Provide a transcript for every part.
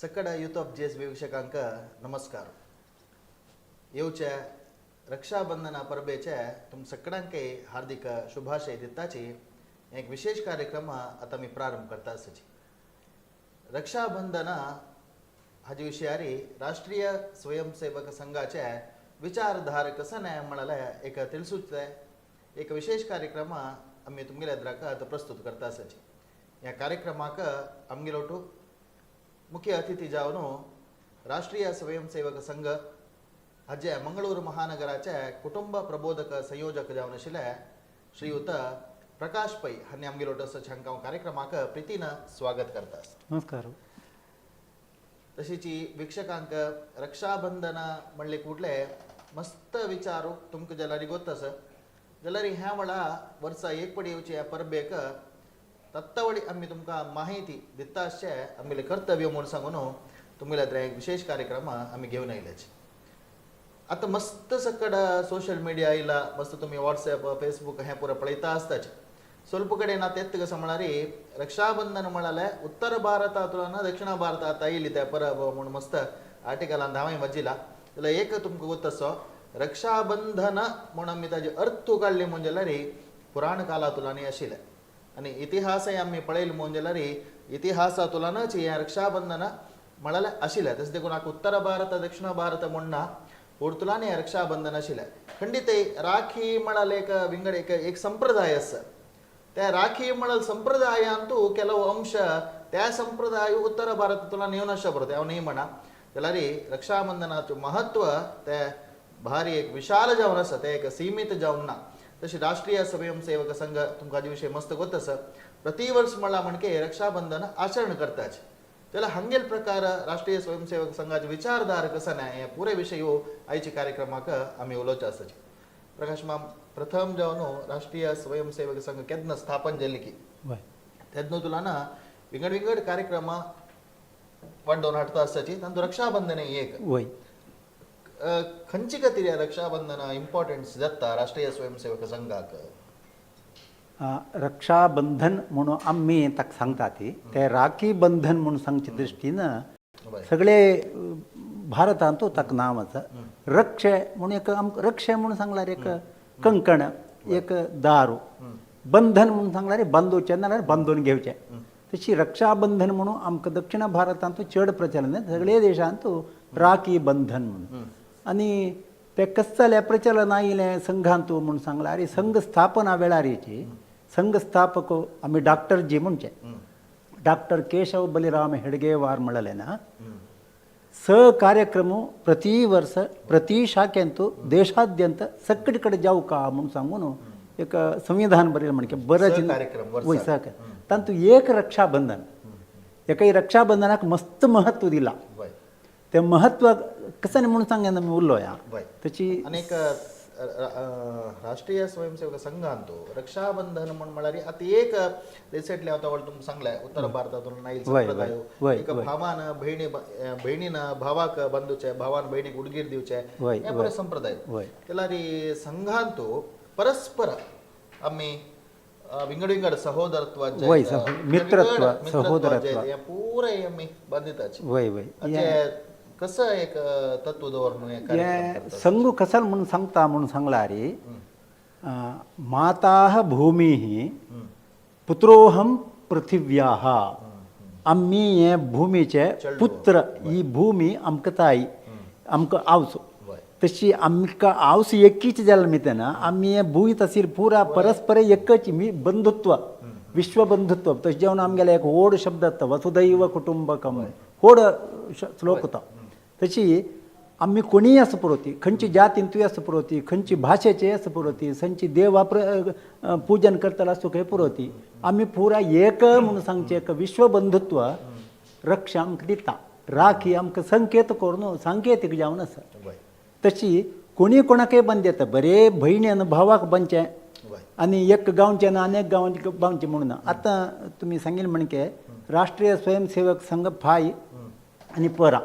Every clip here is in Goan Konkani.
सकाळ युथ ऑफ जेस वीक्षकांक नमस्कार. येवच्या रक्षाबंधना परबेचे तुम सगळ्यांक हार्दिक शुभाशय दिताची एक विशेष कार्यक्रम आता मी प्रारंभ करता आसाची. रक्षाबंधना हाजे विशयारी राष्ट्रीय स्वयंसेवक संघाचे विचारधारक सने म्हणाले एक तिळसूचे एक विशेष कार्यक्रम आमी तुमगेल्या एदराक आतां प्रस्तुत करता आसाची. ह्या कार्यक्रमाक आमगेलोटू मुख्य अतिथी जावन राष्ट्रीय स्वयंसेवक संघ हाजे मंगळूर महानगराचे कुटुंब प्रबोधक संयोजक जावन आशिल्ले श्रीयुत प्रकाश पै हांणी आमगेलो हांकां कार्यक्रमाक प्रितीन स्वागत करता. नमस्कार. तशीच वीक्षकांक रक्षाबंधन म्हणले कुठले मस्त विचारू तुमकां जाल्यार गोत आसा जाल्यार ह्या वेळा वर्सा एक पडी येवची ह्या परबेक तत्तवडी आमी तुमकां माहिती दिता आसचें आमगेलें कर्तव्य म्हूण सांगून तुमगेल्या थंय एक विशेष कार्यक्रम आमी घेवन आयल्याचे. आतां मस्त सकड सोशल मिडिया आयला, मस्त तुमी वॉट्सॅप फेसबूक हें पुरो पळयता आसताचे. ಸ್ವಲ್ಪ कडेन आतां येता कशें म्हळ्यार रक्षाबंधन म्हळ्यार उत्तर भारतांतल्यान दक्षिण भारतात आयली ते परब म्हूण मस्त आर्टिकलान हांवें वाचिला. जाल्यार एक तुमकां गोत आसो रक्षाबंधन म्हूण आमी ताजे अर्थ काडली म्हूण जाल्यार पुराण कालांतल्यान आशिल्लें आनी इतिहासय आमी पळयलो म्हूण जाल्यार इतिहासांतल्यानच हें रक्षाबंधन म्हळ्यार आशिल्लें. तशें देखून आतां उत्तर भारत दक्षिण भारत म्हूण ना, पोर्तुलान हें रक्षाबंधन आशिल्लें. खंडीत राखी म्हळ्यार एक विंगड एक एक संप्रदाय आसा. त्या राखी म्हळ्यार संप्रदायांतू ಕೆಲವು अंಶ त्या संप्रदाय उत्तर भारतांतल्यान येवन आसचे बरो हांव न्ही म्हणा. जाल्यार रक्षाबंधनाचें महत्व ते भारी एक विशाल जावन आसा, तें एक सीमीत जावन ना. तशें राष्ट्रीय स्वयंसेवक संघ तुमकां हाजे विशय मस्त गोत आसा. प्रति वर्स म्हणल्यार म्हणके रक्षाबंधन आचरण करताचे. जाल्यार हांगेल प्रकार राष्ट्रीय स्वयंसेवक संघाचे विचारधार कसो ना हे पुरे विशय आयच्या कार्यक्रमाक आमी उलोवचे आसाचे. प्रकाश माम, प्रथम जावन राष्ट्रीय स्वयंसेवक संघ केन्ना स्थापन जाली की तेन्ना तुला ना विंगड विंगड कार्यक्रमां वाडोवन हाडटा आसताची, तातूंत रक्षाबंधन हें एक. खंयचे खातीर ह्या रक्षाबंधना इम्पॉर्टन्स जाता राष्ट्रीय स्वयंसेवक संघाक? रक्षाबंधन म्हणून आमी ताका सांगता ती ते राखी बंधन म्हणून सांगचे दृश्टीन सगळे भारतांत ताका नांव आसा. रक्षे म्हणून एक आमकां रक्षे म्हणून सांगल्यार एक कंकण, एक दारू, बंधन म्हणून सांगल्यार बांदूचें नाल्यार बांदून घेवचें. तशी रक्षाबंधन म्हणून आमकां दक्षिण भारतांत चड प्रचलन आहे, सगळे देशांत राखी बंधन म्हणून. आनी ते कशें जालें प्रचलन आयलें संघांत म्हणून सांगल्यार संघ स्थापना वेळारीची संघ स्थापक आमी डॉक्टर जी म्हणचे डॉक्टर केशव बलिराम हेडगेवार म्हणलें ना स कार्यक्रम प्रति वर्स प्रति शाखेंत देशाद्यंत सगळे कडेन जावका म्हणून सांगून एक संविधान बरयलें म्हणके बरें. स कार्यक्रम वर्साक. वय सह तातूंत एक रक्षाबंधन, एकाय रक्षाबंधनाक मस्त महत्व दिलां. तें महत्व कशें म्हणून सांगना आमी उरलो ह्या तशी. अनेक राष्ट्रीय स्वयंसेवक संघांत रक्षाबंधन म्हूण म्हळ्यार आतां एक रिसेंटली हांव तो तुमकां सांगलें उत्तर भारतांतून आयल संप्रदाय एक भावान भयणी भयणीन भावाक बांदूचे, भावान भयणीक उडगीर दिवचे हे बरे संप्रदाय. जाल्यार संघांत परस्पर आमी विंगड विंगड सहोदरत्व, मित्रत्व, सहोदरत्व. हे पुराय आमी बांदिताचे. वय वय कसं एक तत्व दवरून हे कार्यक्रम हे करतात? संघ कसल म्हणून सांगता म्हणून सांगल्यार माताः भूमीः पुत्रोहम पृथिव्याः, आमी हे भूमीचे पुत्र, ही भूमी आमकां ताई आमकां आवस तशी आमकां आवस एकीच जाल्या निमित्तान आमी हे भूंय तशी पुरा परस्पर एकच मी बंधुत्व, विश्वबंधुत्व. तशें जेवन आमगेले एक व्हड शब्द आसता वसुदैव कुटुंबकम, व्हड श्लोक होता. तशी आमी कोणीय आसूं पुरो, ती खंयची जातींतूय आसूं पुरो, ती खंयची भाशेचे आसूं पुरो, ती खंयची देवा पूजन करतलो आसूं खंय पुरो, ती आमी पुरा एक म्हणून सांगचें एक विश्वबंधुत्व रक्षा आमकां दिता. राखी आमकां संकेत करून सांकेतीक जावन आसा. तशी कोणी कोणाकय बांद येता, बरे भयणी आनी भावाक बांदचें आनी एक गांवचें ना आनी एक गांवचें बांदचें म्हणून ना. आतां तुमी सांगिल्लें म्हणके राष्ट्रीय स्वयंसेवक संघ फाय आनी परा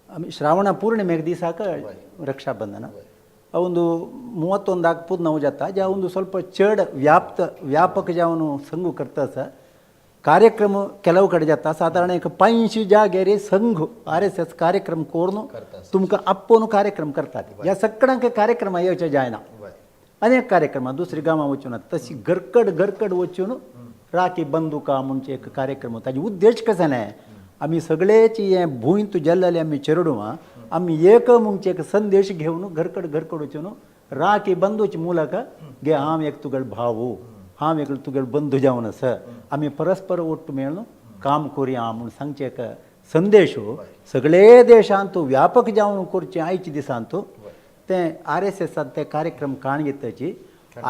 आमी ಶ್ರಾವಣ ಪೂರ್ಣಿಮೆಗೆ ದಿವಸಕ್ಕೆ ರಕ್ಷಾಬಂಧನ ಒಂದು 31 ಪೂರ್ಣ जाता, ज्या ಒಂದು ಸ್ವಲ್ಪ ಚಡ್ ವ್ಯಾಪ್ತ ವ್ಯಾಪಕ ಜಾವನು ಸಂಘ करता आसा. ಕಾರ್ಯಕ್ರಮ ಕೆಲವು ಕಡೆ जाता सादारण एक 85 जाग्यार संघ आर एस एस कार्यक्रम करून करता. तुमकां आपोवन कार्यक्रम करतात. ह्या सगळ्यांक कार्यक्रमा येवचे जायना. अनेक कार्यक्रम दुसरी गांवां वचून तशी घरकड घरकड वचून राखी बंदुका म्हणजे एक कार्यक्रम. ताजे उद्देश कसो न्हय, आमी सगळेच हे भूंय तुजेल्ले आमी चेरडुवां आमी एक म्हणजे एक संदेश घेवन घरकड घरकड वचून राखी बंदूची मुलक गे हांव एक तुगेलो भाव, हांव एक तुगेलो बंधू जावन आसा, आमी परस्पर ಒಟ್ಟು मेळून काम करुया म्हूण सांगचे एक संदेश सगळे देशांत व्यापक जावन करचें आयच्या दिसांत तें आर एस एसान ते कार्यक्रम काण घेतची.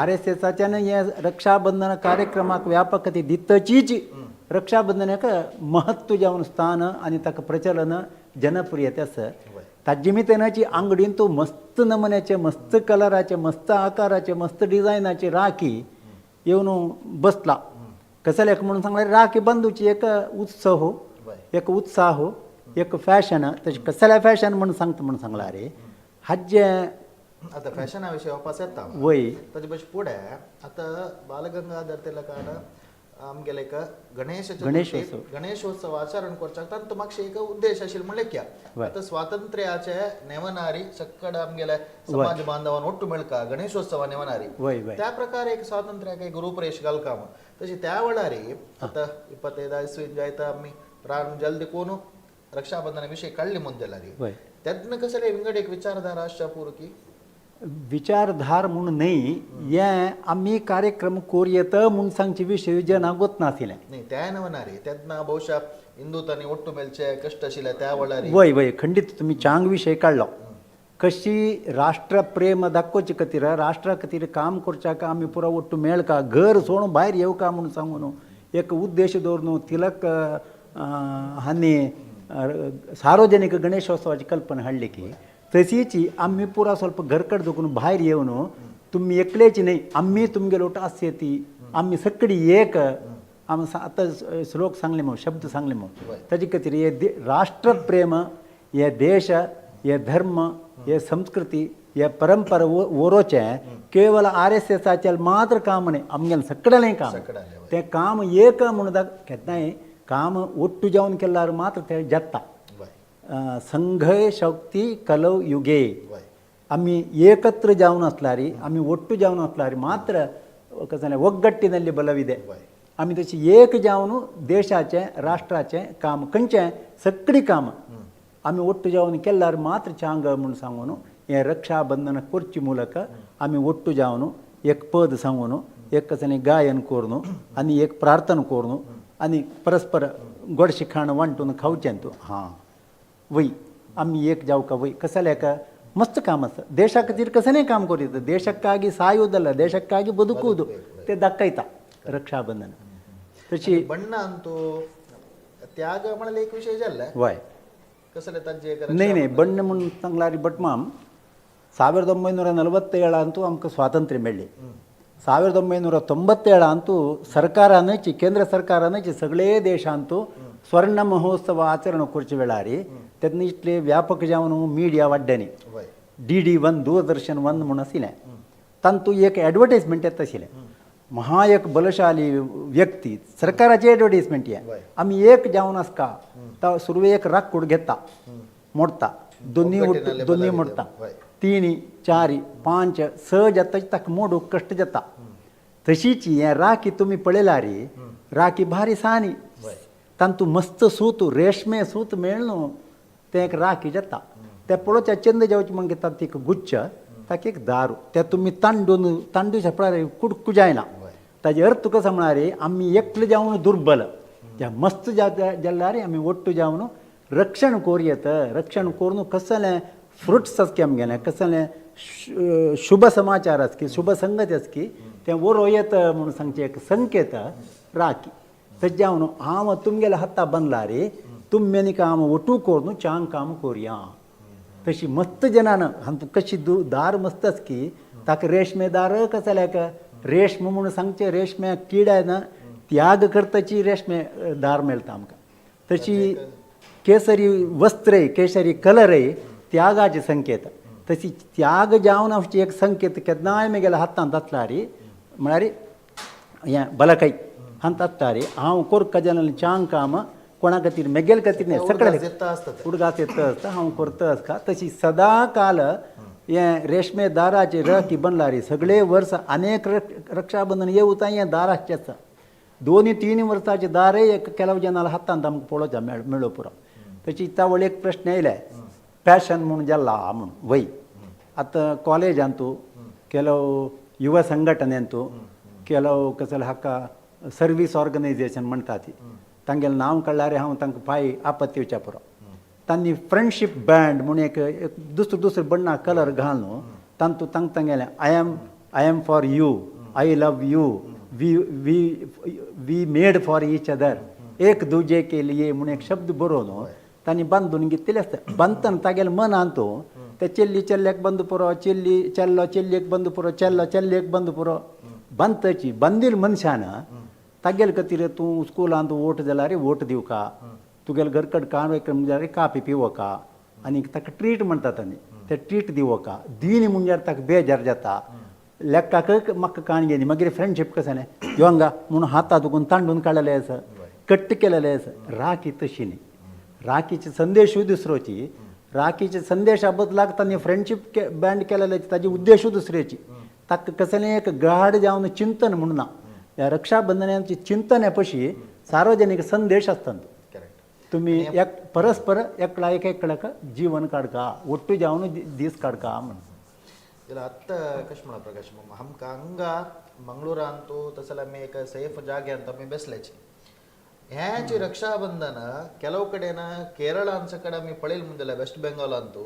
आर एस एसाच्यान हें रक्षाबंधन कार्यक्रमाक व्यापकते दितचीच रक्षाबंधनाक महत्व जावन स्थान आनी ताका प्रचलन जनप्रियते आसा. ताजे निमित्तानाची आंगडीन तो मस्त नमुन्याचे, मस्त कलराचे, मस्त आकाराचे, मस्त डिझायनाची राखी येवन बसला. कसल्याक म्हणून सांगल्यार राखी बंदूची एक उत्सव, एक उत्साह, एक फॅशन. तशें कसल्या फॅशन म्हणून सांगता म्हणून सांगला रे हाजे. आता फॅशना विषय वापस येता. वय. ताजे पयशे फुडें आतां बालगंगाधर तिलकान आमगेले एक गणेश चतुर्थी गणेशोत्सव. गणेशोत्सव आचरण करच्याक तांचो मातशें एक उद्देश आशिल्लो म्हणल्यार क्या आतां स्वातंत्र्याचे नेवनारी सक्कड आमगेले समाज बांधवान ಒಟ್ಟು मेळका गणेशोत्सवा नेवनारी. वय वय. त्या प्रकारे एक स्वातंत्र्याक एक रूपरेश घालका म्हूण तशी त्या वेळारी आतां 25 इस्वीन जायता आमी प्रारंभ जल्दी कोण रक्षाबंधना विशय काडली म्हूण जाल्यार वय. तेन्ना कसले विंगड एक विचारधारा आसच्या पुरकी विचारधार म्हूण न्हय, हें आमी कार्यक्रम कोरयेत म्हूण सांगचे विशय जना गोत नाशिल्लें. न्ही त्या नवनारी तेन्ना ಬಹುಶಃ हिंदुत्वानी ಒಟ್ಟು मेळचे कश्ट आशिल्ले त्या वेळारी. वय वय, खंडीत तुमी चांग विशय काडलो. कशी राष्ट्रप्रेम दाखोवचे खातीर, राष्ट्रा खातीर काम करच्याक आमी पुरो ಒಟ್ಟು मेळका, घर सोडून भायर येवका म्हूण सांगून एक उद्देश दवरून तिलक हांणी सार्वजनीक गणेशोत्सवाची कल्पना हाडली की तशीच आमी पुरा ಸ್ವಲ್ಪ घरकड दुखून भायर येवन तुमी एकलेच न्हय, आमी तुमगेलो आसचे ती आमी सगळी एक आमी आतां श्लोक सांगले म्हणून शब्द सांगले म्हणून ताजे खातीर हे राष्ट्रप्रेम, हे देश, हे धर्म, हे संस्कृती, हे परंपरा ओरोचें केवल आर एस एसाचें मात्र काम न्हय, आमगेलें सगळें काम. सगळ्यांलें, वय. तें काम एक म्हणून केन्नाय काम ಒಟ್ಟು जावन केल्यार मात्र तें जाता. संघय शक्ती कलव युगे. आमी एकत्र जावन आसल्यार, आमी ಒಟ್ಟು जावन आसल्यार मात्र कसलें ಒಗ್ಗಟ್ಟಿನಲ್ಲಿ ಬಲವಿದೆ. आमी तशी एक जावन देशाचें राष्ट्राचें काम खंयचें सगळीं कामां आमी ಒಟ್ಟು जावन केल्यार मात्र चांग म्हूण सांगून हें रक्षाबंधन करचे ಮೂಲಕ आमी ಒಟ್ಟು जावन एक पद सांगून, एक कसलें गायन करून आनी एक प्रार्थना करून आनी परस्पर गोडशें खाण वांटून खावचें तूं हां वय आमी एक जावका वय कसल्याक ಮಸ್ತ್ काम आसा. ದೇಶ खातीर कसलें काम करीत, ದೇಶಕ್ಕಾಗಿ ಸಾಯುವುದಲ್ಲ, ದೇಶಕ್ಕಾಗಿ ಬದುಕುವುದು ते दाखयता रक्षाबंधन तशी. बण्ण अंतू त्याग म्हणल्यार एक विशय जाल्ले. वय. कसले तांचे एक न्हय न्हय, बण्ण म्हूण सांगल्यार भटमाम 1947 ಅಂತೂ आमकां स्वातंत्र्य मेळ्ळें. 1997 सरकारानच, केंद्र सरकारानच सगळे देशांतू स्वर्ण महोत्सव आचरण करचे वेळार तेन्ना इतले व्यापक जावन मिडिया वाड्यांनी DD 1, Doordarshan 1 म्हूण आशिल्लें, तांतू एक एडवर्टायजमेंट येता आशिल्लें. महा एक बलशाली व्यक्ती, सरकाराचे एडवर्टायजमेंट हें. आमी एक जावन आसका तो सुरवेक राकूड घेता, मोडटा दोनी, ಒಗ್ಗಟ್ಟಿನಲ್ಲಿ दोनी ಬಲವಿದೆ. मोडटा, 3 4 5 6 जाता, ताका मोडूंक कश्ट जाता. तशीच हें राखी तुमी पळयल्यार राखी भारी सानी, तांतू मस्त सूत, रेशमे सूत मेळ न्हू तें एक राखी जाता. तें पळोवच्या चंद जावचें म्हणून घेतात एक गुच्छ, ताका एक दारू तें तुमी तांडून तांडू शेपडार कुडकू जायना. ताजे अर्थ कसो म्हळ्यार आमी एकले जावन दुर्बल, त्या मस्त जाल्यार आमी ಒಟ್ಟು जावन रक्षण करूं येत. रक्षण करून कसलें फ्रुट्स आसकी आमगेलें, कसलें शुभ समाचार आसकी, शुभ संगती आसकी तें वरो येता म्हणून सांगचें एक संकेत राखी. तशें जावन हांव तुमगेल्या हाता बांदला रे, तुमी काम ಒಟ್ಟು करून चांग काम करुया. तशी मस्त जनान हांतू कशी दार मस्त आसकी ताका रेशमे दार कसल्याक रेशम म्हणून सांगचें, रेशम्या किड्यान त्याग करताची रेशमे दार मेळटा आमकां. तशी केसरी वस्त्रय, केसरी कलरय त्यागाचे संकेत. तशी त्याग जावन आमची एक संकेत केन्नाय म्हगेल्या हातांत आसल्यार म्हळ्यार हें बलकाई. हांत आसता रे हांव कोरका जाल्यार चांग काम कोणा खातीर मेगेल खातीर न्ही सगळे उडगास येता आसता ते. उडगास येता आसता हांव करता आसता तशी सदां काल हें रेशमे दाराचे राखी बनला रे सगळे वर्स अनेक रक्षाबंधन येवता हें दार आसचें आसता दोन तीन वर्साचे दारय एक ಕೆಲವು ಜನ हातांत आमकां पळोवचा मेळो पुरो. तशी तावळ एक प्रश्न येयले पॅशन म्हूण जाला म्हूण वय आतां कॉलेजांतू ಕೆಲವು ಯುವ ಸಂಘಟನೆ ಕೆಲವು कसले हाका सर्वीस ऑर्गनायझेशन म्हणटा ती तांगेले नांव कळ्ळ्यार हांव तांकां पांय आपत्ती येवच्या पुरो. तांणी फ्रेंडशीप बँड म्हूण एक एक दुसरो दुसरो बण्णा कलर घालून तांतू तांकां तांगेलें I am for you, I love you, we we we made for each other, एक दुजे के लिए म्हूण एक शब्द बरोवन तांणी बांदून घेतलेले आसता. बांदतना तागेले मनांत ते चेल्ली चेल्ल्याक बंद पुरो, चेल्ली चेल्लो चेल्लेक बंद पुरो, चेल्लो चेल्लेक बंद पुरो. बांदतची बांदील मनशान तागेले खातीर तूं स्कुलांत वोट जाल्यार वोट दिवका, तुगेले घरकड कार्यक्रम जाल्यार कापी पिवका आनी ताका ट्रीट म्हणटा तांणी ते ट्रीट दिवका दिनी म्हणजे ताका बेजार जाता लेक्काक म्हाका काण घेनी मागीर फ्रेंडशीप कशें न्ही यो हांगा म्हणून हाता दुखून तांडून काडलेले आसा कट्ट केलेले आसा. राखी तशी न्ही, राखीचे संदेशूय दुसरोची, राखीचे संदेशा बदलाक तांणी फ्रेंडशीप बँड केलेले ताजे उद्देशूय दुसरेची. ताका कसलें एक गाढ जावन चिंतन म्हूण ना. ह्या रक्षाबंधनाची चिंतन पशी सार्वजनीक संदेश आसता. करेक्ट. तुमी एक परस्पर एकला एक एकल्याक जीवन काडका ಒಟ್ಟು जावन दीस काडका म्हण. ಇಲ್ಲ ಅತ್ತ कशें म्हणा प्रकाश मामा आमकां हांगा मंगळुरांतू तसो आमी एक सेफ जागे अंत आमी बेसल्याचे ह्याची रक्षाबंधन ಕೆಲವು ಕಡೆನ ಕೇರಳ ಅನ್ಸ ಕಡೆ आमी पळयल म्हूण जाल्यार वेस्ट बेंगॉलांतू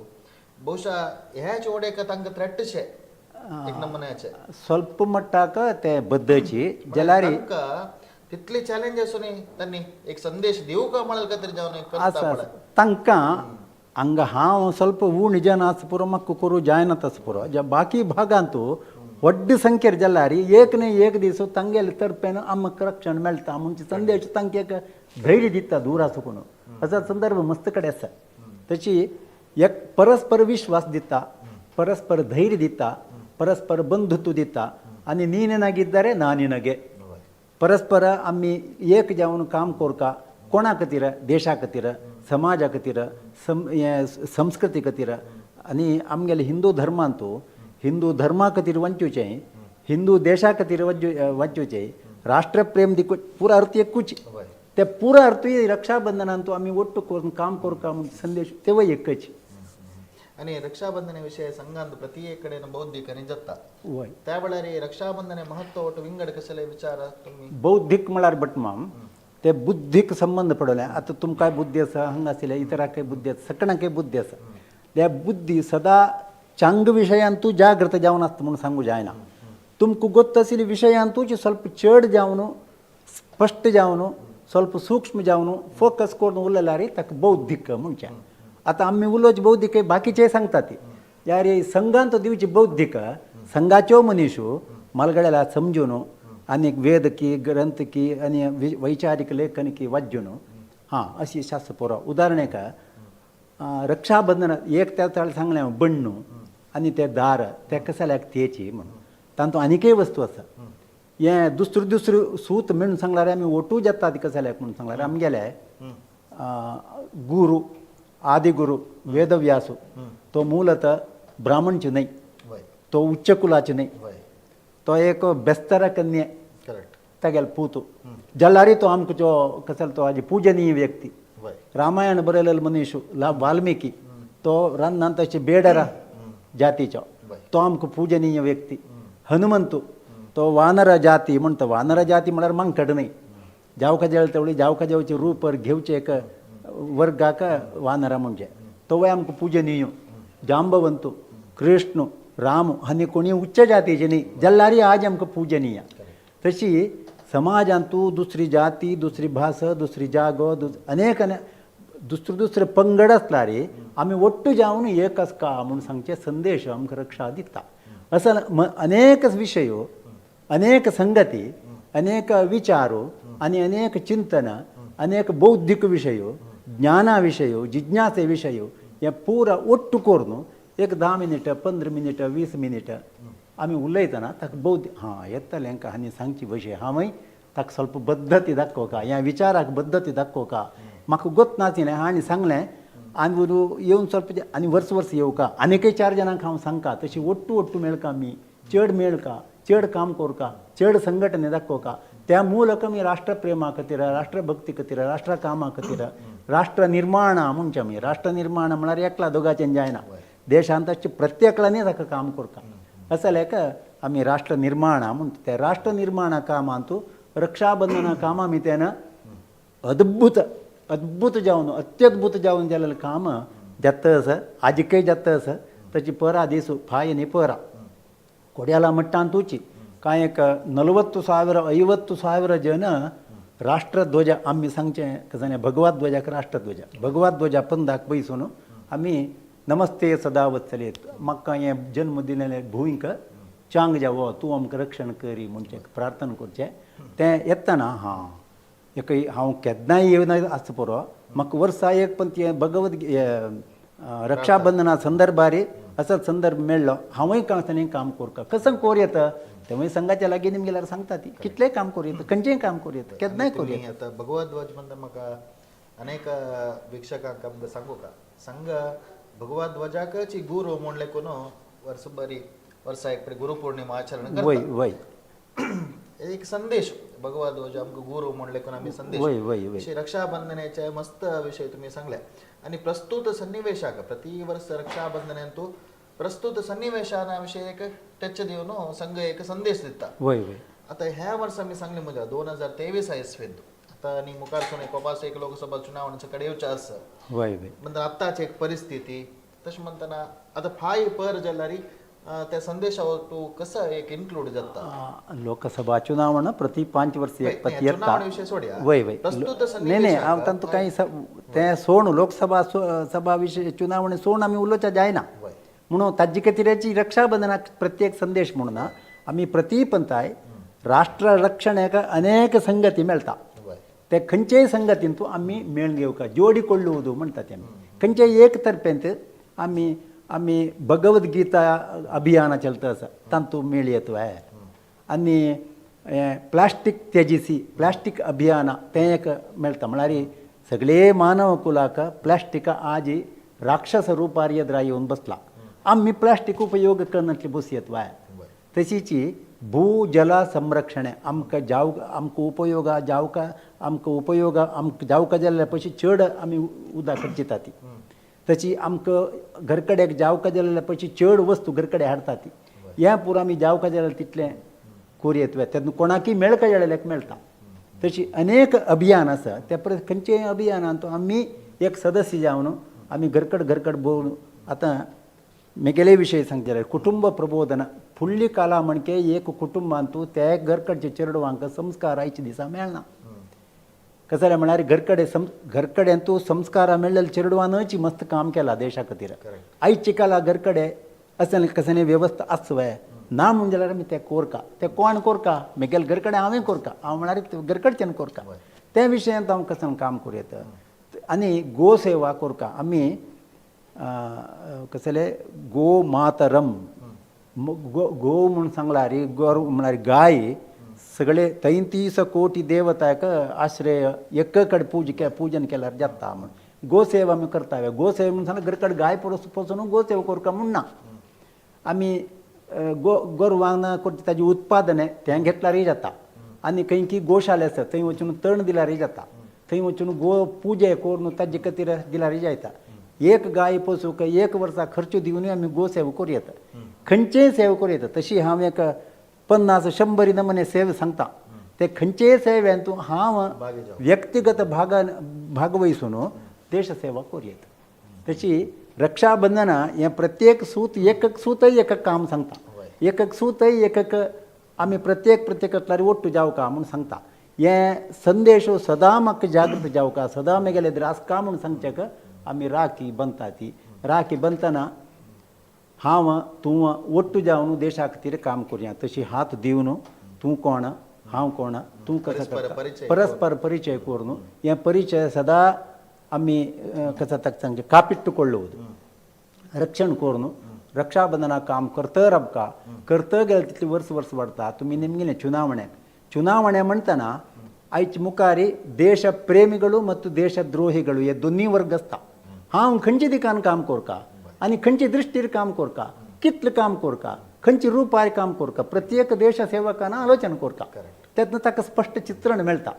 ಬಹುಶಃ ह्याच ओडेक तांकां थ्रेटशे एक नमुन्याचे ಸ್ವಲ್ಪ मट्टाक ते बद्दची जाल्यार तांकां तितली चॅलेंज आसून तांणी एक संदेश दिवका म्हणल खातीर जावन एक करता आसा म्हळ्यार. तांकां हांगा हांव ಸ್ವಲ್ಪ उण जन आसा पुरो म्हाका करूं जायना तसो पुरो ज्या बाकी भागांतू व्हड संख्येर जाल्यार एक न्ही एक दीस तांगेले तर्फेन आमकां रक्षण मेळटा म्हणचे संदेश तांकां एक धैर्य दिता दूर आसून असो संदर्भ मस्त कडेन आसा. तशी एक परस्पर विश्वास दिता, परस्पर धैर्य दिता, परस्पर बंधुत्व दिता आनी ನೀನಿನಗಿದ್ದರೆ ನಾನಿನಗೆ परस्पर आमी एक जावन काम करका कोणा खातीर देशा खातीर समाजा खातीर संस्कृती खातीर आनी आमगेले हिंदू धर्मांतू हिंदू धर्मा खातीर वंचूचें, हिंदू देशा खातीर वचूचें, राष्ट्रप्रेम दिकू पुरा अर्थ एकूच ते पुरा अर्थूय रक्षाबंधनांतू आमी ಒಟ್ಟು करून काम करका म्हूण संदेश तेवूय एकच. आनी रक्षाबंधना विशय संघांत प्रति एक कडेन बौद्धीक आनी जाता वय त्या वेळार रक्षाबंधन महत्व ಒಟ್ಟು विंगड कसले विचार तुमी बौद्धीक म्हळ्यार भटमाम ते बुद्धीक संबंद पडले. आतां तुमकांय बुद्धी आसा हांगा आशिल्ले इतरांकय बुद्धी आसा सगळ्यांकय बुद्धी आसा. त्या बुद्धी सदा चांग विशयांतू जागृत जावन आसता म्हूण सांगू जायना. तुमकां गोत्त आशिल्ले विशयांतूच ಸ್ವಲ್ಪ चड जावन स्पश्ट जावन ಸ್ವಲ್ಪ सूक्ष्म जावन फोकस करून उरलेल्यार ताका बौद्धीक म्हणचें. आतां आमी उलोवचे बौद्धीक बाकीचे सांगता ती यार संघांत दिवची बौद्धीक संघाच्यो मनीशो मालगड्याला समजून आनी वेद की ग्रंथ की आनी वैचारीक लेखन की वाज्जून हां अशी शास्त्र पुरो. उदाहरण एक रक्षाबंधन एक त्या ताळ सांगलें हांव बण्णू आनी ते दार ते कसल्याक तेची म्हणून तातूंत आनीकय वस्तू आसा. हें दुसरें दुसरें सूत म्हणून सांगल्यार आमी ओटू जाता ती कसल्याक म्हणून सांगल्यार आमगेले गुरू आदिगुरू वेदव्यासू तो मूलत ब्राह्मणचे न्हय, तो उच्च कुलाचे न्हय, तो एक बेस्तर कन्ये तागेलो पूत जाल्यारय तो आमकां जो कसलो तो आजी पूजनीय व्यक्ती. रामायण बरयलेलो मनीस वाल्मिकी तो रानांत तशे बेडरा जातीचो तो आमकां पूजनीय व्यक्ती. हनुमंतू तो वानर जाती म्हणटा, वानर जाती म्हळ्यार मांकड न्हय, जावका जेळ तेवळी जावका जेवचे रूप घेवचे एक वर्गाक वानरा म्हणजे तोवूय आमकां पूजनीय. जांबवंतू कृष्ण राम हांणी कोणी उच्च जातीचे न्ही जाल्यारय आज आमकां पूजनीय. तशी समाजांतू दुसरी जाती दुसरी भास दुसरी जागो अनेक दुसरे दुसरे पंगड आसल्यार आमी ಒಟ್ಟು जावन एक आसका म्हूण सांगचे संदेश आमकां रक्षा दिता. असो अनेक विशय अनेक संगती अनेक विचार आनी अनेक चिंतन अनेक बौद्धीक विशय ज्ञाना विशय जिज्ञासे विशय हे पुरा ಒಟ್ಟು करून एक 10 मिनिट 15 मिनिट 20 मिनिट आमी उलयतना ताका बौद्ध हां येतलें हांकां आनी सांगची भशे हांवूय ताका ಸ್ವಲ್ಪ बद्दती दाखोवका, ह्या विचाराक बद्दती दाखोवका. म्हाका गोत नाशिल्लें आनी सांगलें आनी येवन ಸ್ವಲ್ಪ आनी वर्स वर्स येवका आनीकय 4 जाणांक हांव सांगका, तशी ಒಟ್ಟು ಒಟ್ಟು मेळका, आमी चड मेळका, चड काम करका, चड संघटने दाखोवका. त्या ಮೂಲಕ आमी राष्ट्रप्रेमा खातीर, राष्ट्रभक्ती खातीर, राष्ट्र कामा खातीर, राष्ट्र निर्माण म्हणचे आमी राष्ट्र निर्माण म्हळ्यार एकला दोगांच्यान जायना, देशांत तशें प्रत्येकल्यानी ताका काम करता. असलें एक आमी राष्ट्र निर्माण म्हणटा. त्या राष्ट्र निर्माण कामांतू रक्षाबंधना कामां मित्यान अद्भुत अद्भुत जावन अत्यद्भुत जावन जालेलें काम जाता आसा, आजिकय जाता आसा. ताची परा दीस फाय न्ही परा ಕೊಡ್ಯಾಲ ಮಟ್ಟ ಅಂತೂಚಿ कांय एक 40,000 50,000 जन राष्ट्रध्वज आमी सांगचें कशें भगवा ध्वजाक राष्ट्रध्वज, भगवा ध्वजा पंदाक बैसून आमी नमस्ते सदा वत्सले म्हाका हें जन्म दिलेलें भूंयक चांग जावो तूं आमकां रक्षण करी म्हणचें प्रार्थना करचें. तें येतना हां एक हांव केन्नाय येवना आसता पुरो, म्हाका वर्सा एक पण तें भगवत रक्षाबंधना संदर्भार असो संदर्भ मेळ्ळो, हांवूय कांय काम करता कसं कोर येता तेवूय संघाच्या लागीं निमगेल्यार गेल्यार सांगता ती कितलेंय काम करूं येता, खंयचेंय काम करूं येता, केन्नाय करूं येता. आतां भगवद्ध्वज म्हणटा म्हाका अनेक वीक्षकांक आमकां सांगू का संघ भगवद्ध्वजाकच गुरू म्हणले कोण वर्सभरी वर्सा एक पडे गुरुपौर्णिमा आचरण वय करता. वय एक संदेश भगवद्ध्वज आमकां गुरू म्हणले कोण आमी संदेश वय वय वय. अशी रक्षाबंधनाचे मस्त विषय तुम्ही सांगले. आणि प्रस्तुत सन्निवेशाक प्रति वर्ष रक्षाबंधनांतू प्रस्तुत सन्निवेशाना विषय एक टच दिवन संघ एक संदेश दिता. वय वय. आता ह्या वर्सा आमी सांगले म्हणजे 2023 इस्वेंत आता आनी मुखार सून कोपास एक लोकसभा चुनावणीचे कडेन येवचें आसा. वय वय. म्हणटा आत्ताची एक परिस्थिती तशें म्हणटना आतां फाय पर जाल्यार त्या संदेशावर तूं कसो एक इन्क्लूड जाता? लोकसभा चुनावण प्रति 5 वर्स एक पती येता. चुनावणे विशय सोडया, वय वय. प्रस्तुत नाही नाही, हांव तांतू कांय तें सोड लोकसभा सभा विशय चुनावणी सोड आमी उलोवच्या जायना म्हणून ताजे खातीराची रक्षाबंधनाक प्रत्येक संदेश म्हणून ना आमी प्रति पंताय राष्ट्र रक्षणाक अनेक संगती मेळटा, ते खंयचेय संगतींतू आमी मेळून घेवका जोडिಕೊಳ್ಳುವುದು म्हणटा ते आमी खंयचेय एक तर्फेंत आमी आमी भगवद्गीता अभियान चलता आसा तांतू मेळयत वय. आनी प्लास्टीक त्यजिसी प्लास्टीक अभियान तें एक मेळटा, म्हळ्यार सगळे मानव कुलाक प्लास्टीक आज राक्षस रुपार येद्रा येवन बसला, आमी प्लास्टीक उपयोग करनातले बसयत वय. तशीच भू जल संरक्षण आमकां जाव आमकां उपयोग जावका आमकां उपयोग आमकां जावका जाल्यार पशी चड आमी उदक खर्चिता ती, तशी आमकां घरकडेक जावका जाल्यार पशी चड वस्तू घरकडे हाडटा ती, ह्या पुरो आमी जावका जाल्यार तितलें कोरयेत वय तेन्ना कोणाकय मेळका जाल्यार मेळटा. तशी अनेक अभियान आसा त्या परस खंयचेय अभियानांत आमी एक सदस्य जावन आमी घरकड घरकड भोंवन आतां मेगेले विशय सांगचे जाल्यार कुटुंब प्रबोधन फुडली काला म्हणके एक कुटुंबांतू ते घरकडचे चेडवांक संस्कार आयच्या दिसा मेळना. कसले म्हळ्यार घरकडे घरकडेन तूं संस्कार मेळ्ळेले चेडवानच मस्त काम केला देशा खातीर. आयची काला घरकडे असें कसले वेवस्था आसवय ना म्हूण जाल्यार आमी ते कोरका, ते कोण कोरका मेगेले घरकडे हांवें कोरका, हांव म्हळ्यार घरकडच्यान कोरका त्या विशयांत हांव कसं काम करूं येता. आनी गो सेवा कोरका आमी कसले गो मातरम गो गो म्हूण सांगल्यार गोर म्हळ्यार गाय सगळे 33 कोटी देवताक आश्रय एक कडेन पूज पूजन केल्यार जाता म्हूण गोसेवा आमी करता. गोसेवा म्हूण सांगल्यार घरकडेन गाय पोसून गोसेवा करका म्हूण ना, आमी गो गोरवांक करता ताजें उत्पादन तें घेतल्यारय जाता. आनी खंय की गोशाले आसा थंय वचून तण दिल्यारय जाता, थंय वचून गो पुजे करून ताजे खातीर दिल्यारय जाता. एक गाय पोसूंक एक वर्सा खर्च दिवनूय आमी गोसेवा करूं येता, खंयचेय सेवा करूं येता. तशी हांव एक 50 100 नमुने सेवा सांगता, ते खंयचेय सेवेंत हांव व्यक्तिगत भागान भागवयसून देश सेवा करूं येता. तशी रक्षाबंधन हें प्रत्येक सूत एक एक सूतय एक एक काम सांगता, एक एक सूतय एक एक आमी प्रत्येक प्रत्येकांतल्यार ಒಟ್ಟು जावका म्हूण सांगता. हें संदेश सदां म्हाका जागृत जावका, सदां मेगेले द्रासका म्हूण सांगचेक आमी राखी बांदता. ती राखी बांदतना हांव तूं ಒಟ್ಟು जावन देशा खातीर काम करुया, तशी हात दिवन तूं कोण हांव कोण तूं कसो करता परस्पर परिचय करून हें परिचय सदां आमी कसो ताका सांगचें कापिट्टुಕೊಳ್ಳುವುದು रक्षण करून रक्षाबंधना काम करतर आमकां करत गेल्यार तितली वर्स वर्स वाडटा. तुमी नेमकें चुनावण्याक ಚುನಾವಣೆ म्हणतना आयचे मुखार देश प्रेमीಗಳು ಮತ್ತು ದೇಶದ್ರೋಹಿಗಳು हे दोन्ही वर्ग आसता. हांव खंयचे दिकान काम करता आनी खंयचे दृश्टीर काम करता, कितलें काम करता, खंयचे रुपार काम करता, प्रत्येक देश सेवकान आलोचन करता, तेन्ना ताका स्पश्ट चित्रण मेळटा.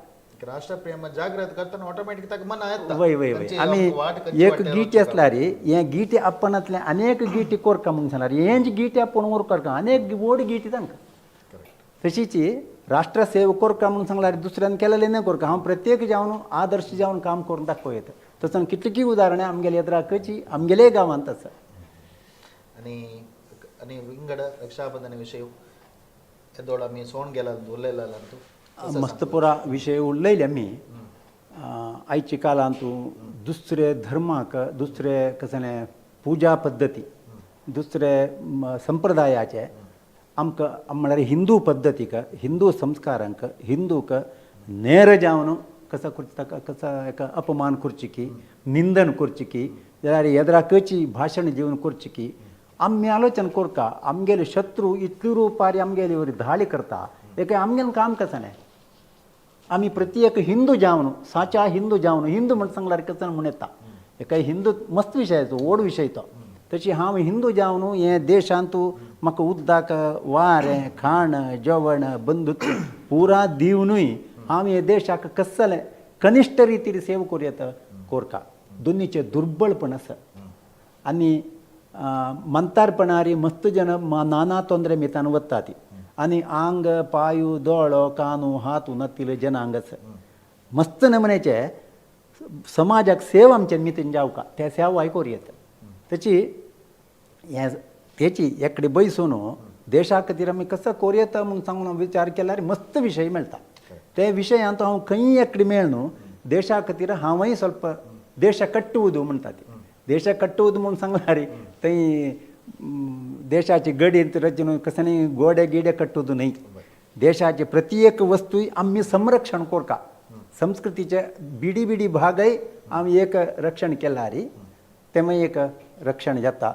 राष्ट्रप्रेम जागृत करतना ऑटोमॅटिक ताका मना येता. वय वय वय. आमी एक गीट आसल्यार हे गीटी आपणांतले अनेक गीटी कोरका म्हणून सांगल्यार हेंच गीटी आपूण वर करका, अनेक व्हड गीटी तांकां. तशीच राष्ट्रसेव कोरका म्हणून सांगल्यार दुसऱ्यान केलेलें ना कोरका, हांव प्रत्येक जावन आदर्श जावन काम करून दाखोवं येता. तसो कितलीं उदाहरणां आमगेले येद्राकची आमगेले गांवांत आसा. आनी आनी विंगड रक्षाबंधन विशय येदोळ आमी सोण गेला उलयला. मस्त पुरा विशय उलयले आमी. आयच्या काळांत दुसरे धर्माक, दुसरे कसलें पुजा पद्दती, दुसरे संप्रदायाचे आमकां म्हळ्यार हिंदू पद्दतीक, हिंदू संस्कारांक, हिंदूक नेर जावन कसा ताका कसा एका अपमान करची की, निंदन करची की, जाल्यार येद्राकची भाशण दिवन करची की, आमी आलोचन करता. आमगेले शत्रू इतले रुपारी आमगेले वरी धाडी करता, एका आमगेलें काम कसं न्हय. आमी प्रत्येक हिंदू जावन, साचा हिंदू जावन, हिंदू म्हण सांगल्यार कसं म्हण येता, एका हिंदू मस्त विशय तो, व्हड विशय तो. तशी हांव हिंदू जावन हे देशांत म्हाका उदक, वारें, खाण जेवण, बंधुत्व पुरा दिवनूय हांव हे देशाक कसलें कनिश्ठ रितीर सेव करूं येता कोरका. दोनीचें दुर्बळपण आसा आनी मंतारपणारी मस्त जन नाना तोंदरे मितान वता ती आनी आंग पायू दोळो कानू हातू नतिले जनांग आसा. मस्त नमुन्याचे समाजाक सेव आमचे मितीन जावका त्या सेवाय करूं येता. तेची हें तेची एकडे बैसून देशा खातीर आमी कसो करूं येता म्हूण सांगून विचार केल्यार मस्त विशय मेळटा. ते विशयांत हांव खंय एकडे मेळ न्हू, देशा खातीर हांवूय ಸ್ವಲ್ಪ देश कट्टुವುದು म्हणटा ती. देश कट्टुವುದು म्हूण सांगल्यार थंय देशाची गडींत रचून कसली गोडे गिडे कट्टुವುದು न्हय. देशाचे प्रत्येक वस्तू आमी संरक्षण करता. संस्कृतीचे बिडी बिडी भागय आमी एक रक्षण केल्यार तें मागीर एक रक्षण जाता.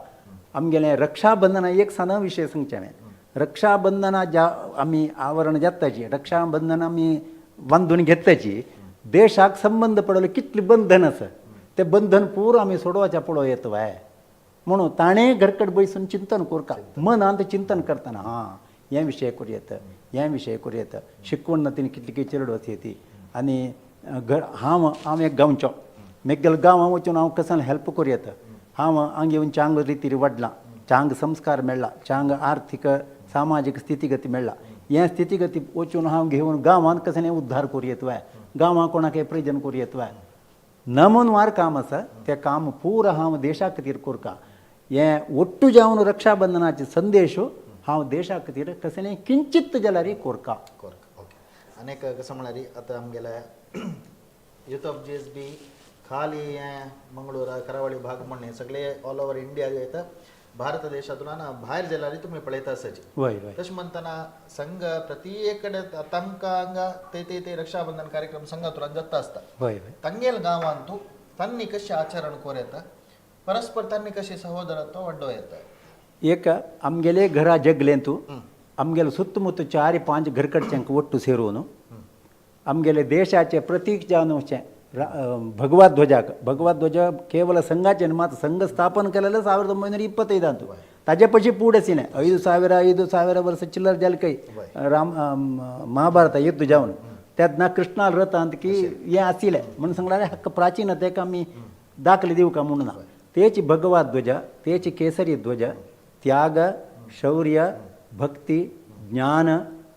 आमगेलें रक्षाबंधना एक सान विशय सांगचें हांवें. रक्षाबंधना ज्या आमी आवरण जाताची, रक्षाबंधन आमी बांदून घेताची, देशाक संबंद पडले कितलें बंधन आसा तें बंधन पुरो आमी सोडोवचें पळोवं येता वाय म्हणून ताणें घरकट बैसून चिंतन करता, मनांत चिंतन करतना हां हें विशय करूं येता, हें विशय करूं येता. शिकवण ना तिणें कितली चेडू येती आनी घर हांव हांव एक गांवचो मेगेल गांवां वचून हांव कसान हेल्प करूं येता. हांव हांगा येवन चांग रितीर वाडलां, चांग संस्कार मेळ्ळा, चांग आर्थीक सामाजीक स्थितीगती मेळ्ळा. हें स्थितीगती वचून हांव घेवन गांवांत कसलें उद्धार करूं येता वाय, गांवां कोणाक प्रयोजन करूं येता वाय. नमनवार काम आसा तें काम पुरो हांव देशा खातीर करता. हें ಒಟ್ಟು जावन रक्षाबंधनाचे संदेश हांव देशा खातीर कसलें किंचित जाल्यार कोरका. कोरका ओके. अनेक कसं म्हळ्यार आतां आमगेले युथ ऑफ GSB खाली हें मंगळूर करावळी भाग म्हण सगळे ऑल ओवर इंडिया येता, भारत देशांतून भायर जाल्यार तुमी पळयता आसाची. वय वय. तशें म्हणतना संघ प्रत्येक कडेन तांकां हांगा ते ते ते रक्षाबंधन कार्यक्रम संघातून जाता आसता. वय वय. तांगेल गांवांतू तांणी कशें आचरण करूं येता, परस्पर तांणी कशें सहोदरत्व वाडोवं येता. एक आमगेले घरा जगलेंतू आमगेले सुತ್ತमुತ್ತ 4-5 घरकडच्यांक ಒಟ್ಟು ಸೇರುವನು आमगेले देशाचे प्रतीक जावन वचें भगवा ध्वजाक. भगवा ध्वज केवल संघाचे मात्र, संघ स्थापन केलेले 1925 ताजे पशी पुढे सीने 5000 5000 वर्ष चिल्लर जाले काही राम महाभारत युद्ध जावन तेन्ना कृष्णा रथांत की हें आशिल्लें म्हणून सांगल्यार हक्क प्राचीन तेका आमी दाखले दिवका म्हणून ना. तेच भगवा ध्वज, तेच केसरी ध्वज, त्याग, शौर्य, भक्ती, ज्ञान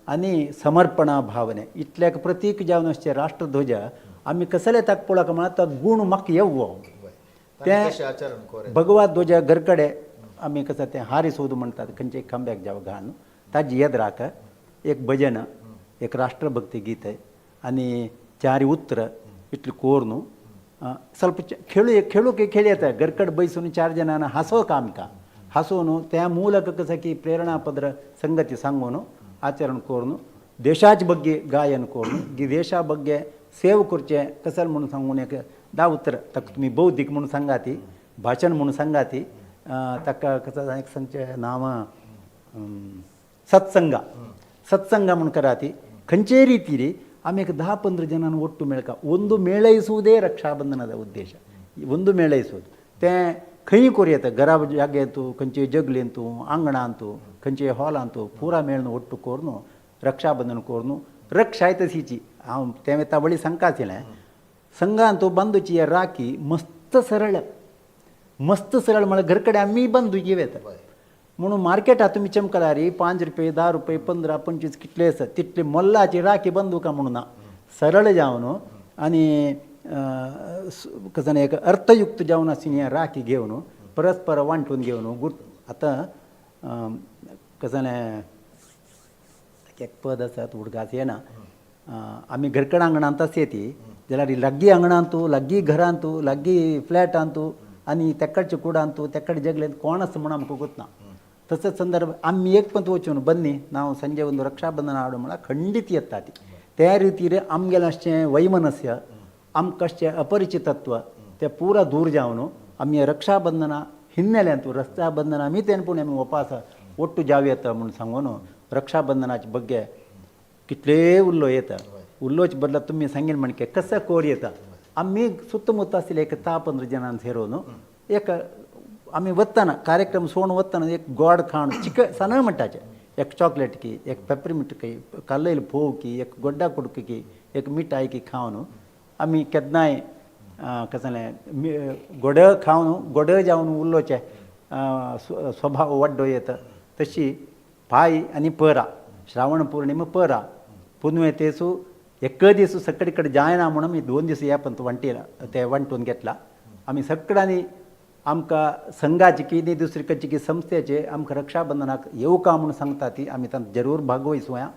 आनी समर्पणा भावने इतल्याक प्रतीक जावन आसचे राष्ट्रध्वज आमी कसले ताका पळोवंक म्हळ्यार तो गूण म्हाका येवो तांणी कशें आचरण करूं येता. भगवा ध्वज घरकडे आमी कसं तें हारी सोदू म्हणटात खंयचे खांब्याक जावं घालून ताजी येद्राक एक भजन, एक राष्ट्रभक्ती गीत आनी चार उतरां इतलें कोर न्हू ಸ್ವಲ್ಪ खेळू खेळू की खेळ येता घरकड बैसून 4 जणांना हासो आमकां हासोवन त्या ಮೂಲಕ कसं की प्रेरणापದ್ರ संगती सांगून आचरण करून देशाचे ಬಗ್ಗೆ गायन करून की देशा ಬಗ್ಗೆ सेव करचें कसं म्हणून सांगून एक 10 उतरां ताका तुमी बौद्धीक म्हणून सांगा ती भाशण म्हणून सांगा ती ताका कसं एक सांगचें नांव सत्संगा सत्संगा म्हणून करा ती खंयचेय रितीर आमी एक 10-15 जाणांक ಒಟ್ಟು मेळका ಒಂದು ಮೇಳೈಸುವುದೇ रक्षाबंधनाचा उद्देश. ಒಂದು मेळयसूत तें खंय करूं येता, घरा जाग्यांतू, खंयचे जगलेंतू, आंगणांतू, खंयचे हॉलांतू पुरा मेळून ಒಟ್ಟು करून रक्षाबंधन करून रक्षाय तशीची. हांव तें तावळी सांगता संघांतू बांदूची राखी मस्त सरळ, मस्त सरळ म्हळ्यार घर कडेन आमी बांदूची वेता. म्हणून मार्केटात तुमी चमकलारी 5 रुपये, 10 रुपये, 15, 25 कितले आसा तितले मोल्लाची राखी बंदुका म्हणून ना, सरळ जावन आनी कसं एक अर्थयुक्त जावन आशिल्ली राखी घेवन परस्पर वांटून घेवन गुर्त. आतां कसं एक पद आसा उडगास येना, आमी घरकड आंगणांत आसता जाल्यार लागीं आंगणांतू, लागीं घरांतू, लागीं फ्लॅटांतू आनी तेकडचे कुडांतू तेकडे जगलेंत कोण आसा म्हूण आमकां गोतना. तसोच संदर्भ आमी एक पण वचून बन्नी ನಾವು ಸಂಜೆ ಒಂದು ರಕ್ಷಾಬಂಧನ ಆಡು म्हळ्यार खंडीत येता ती. त्या रितीर आमगेलें अशें वैमनस्य, आमकां अशें अपरिचितत्व ते पुरा दूर जावन आमी रक्षाबंधना हिन्नेल्यांतू रक्षाबंधना आमी तेन पूण आमी उपास ಒಟ್ಟು जाव येता म्हूण सांगून रक्षाबंधनाचे ಬಗ್ಗೆ कितले उल्लो येता. उल्लोचे बदला तुमी सांगीन म्हणके कसं कोर येता. आमी सुತ್ತमुತ್ತ आशिल्ले एक 10-15 जाणांक सेरोवन एक आमी वतना कार्यक्रम सोडून वतना एक गोड खाण चिक सण म्हणटाचे, एक चॉकलेट की, एक पेपरमिंट की, कल्लयल फोव की, एक गोड्डा कुडक की, एक मिठाय की खावन आमी केन्नाय कसलें गोड खावन गोड जावन उल्लोचे स्वभाव वाड्डो येता. तशी पाय आनी परा श्रावण पौर्णिमा परा पुनवे तेसू एक दीस सगळे कडेन जायना म्हणून आमी 2 दीस हे पंत वांटेला ते वांटून घेतला. आमी सगळ्यांनी आमकां संघाची की न्ही दुसरी खंयची की संस्थेचे आमकां रक्षाबंधनाक येवका म्हूण सांगता ती आमी तांकां जरूर भागवयसुया.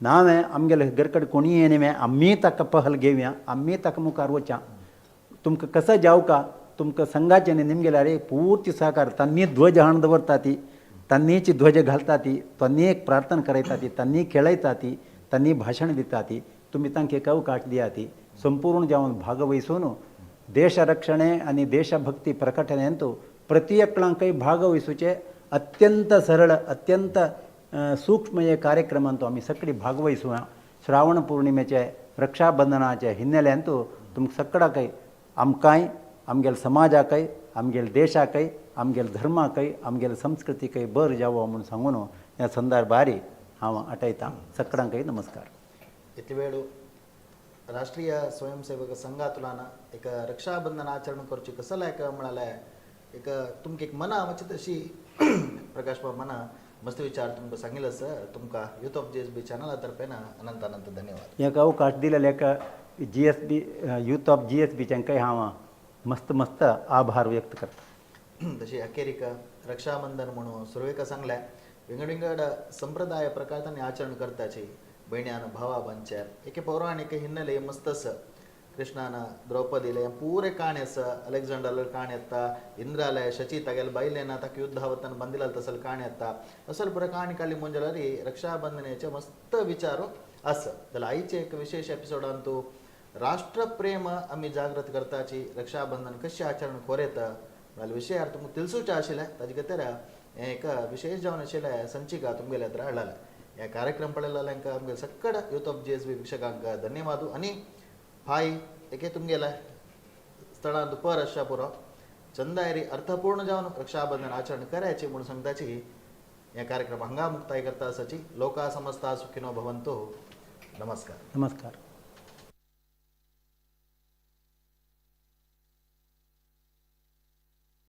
नावें आमगेले घरकडेन कोणीय येयना, आमी ताका पहल घेवया, आमी ताका मुखार वच्या. तुमकां कसो जावका तुमकां संघाचे न्ही निमगेल्यार पूर्ती सहकार. तांणी ध्वज हाडून दवरता ती, तांणीच ध्वज घालता ती, तांणी एक प्रार्थना करयता ती, तांणी खेळयता ती, तांणी भाशण दिता ती. तुमी तांकां एक अवकाश दिया ती संपूर्ण जावन भागवहिसून ದೇಶ ರಕ್ಷಣೆ आणि ದೇಶಭಕ್ತಿ ಪ್ರಕಟಣೆಯಂತೂ ಪ್ರತಿಯೊಕ್ಕಳಂಕೈ ಭಾಗವಹಿಸುಚೆ ಅತ್ಯಂತ ಸರಳ ಅತ್ಯಂತ सूक्ष्म हे कार्यक्रम अंतू आमी सगळी भागवहिसुया. श्रावण पौर्णिमेचे रक्षाबंधनाचे हिन्नेल्यांतू तुमकां सगळ्याकय आमकांय आमगेले समाजाकय आमगेले देशाकय आमगेले धर्माकय आमगेले संस्कृतीकय बरें जावो म्हूण सांगून ह्या संदर्भार हांव आटयतां. सगळ्यांकय नमस्कार. इतले वेळ राष्ट्रीय स्वयंसेवक संघातुलान एक रक्षाबंधन आचरण करची कसं एक म्हळ्यार एक तुमकां एक मना मातशी तशी प्रकाश बाब मना मस्त विचार तुमकां सांगिल्लो सर. तुमकां यूथ ऑफ GSB चॅनला तर्फेन अनंत अनंत धन्यवाद. एक अवकाश दिलेले एक GSB youth of GSB हांव मस्त मस्त आभार व्यक्त करता. तशी अखेरीक रक्षाबंधन म्हणून सुरवेक सांगलें विंगड विंगड संप्रदाय प्रकार तांणी आचरण करताची भयण्यान भावा बनचे एके पौराणिक हिन्नेले मस्त आसा. कृष्णान द्रौपदीले पुरे काणी आसा, अलेक्झांडर काणी येता, इंद्राले शची तागेले बायलेन ताका युद्धावतान ಬಂದಿಲ್ಲ तसल काणी येता. असल पुरे काणी काडली म्हणजे रक्षाबंधनाचे मस्त विचार आसा. जाल्यार आयचे एक विशेष एपिसोडांतू राष्ट्रप्रेम आमी जागृत करताची रक्षाबंधन कशें आचरण कोरेता म्हळ्यार विशयार तुमकां तिळसूचें आशिल्लें. ताजे खातीर हें एक विशेष जावन आशिल्लें संचिका तुमगेले हत्र हाडलेलें. हे कार्यक्रम पळयल्ल्यांक आमगे सक्कड यूथ ऑफ GSB वीक्षकांक धन्यवाद. आनी फाय एके तुमगेले स्थळांत पर आसच्या पुरो चंदायरी अर्थपूर्ण जावन रक्षाबंधन आचरण करायचे म्हूण सांगताची हे कार्यक्रम हांगा मुक्ताय करता आसाची. लोका समस्ता सुखिनो भवंतु. नमस्कार. नमस्कार.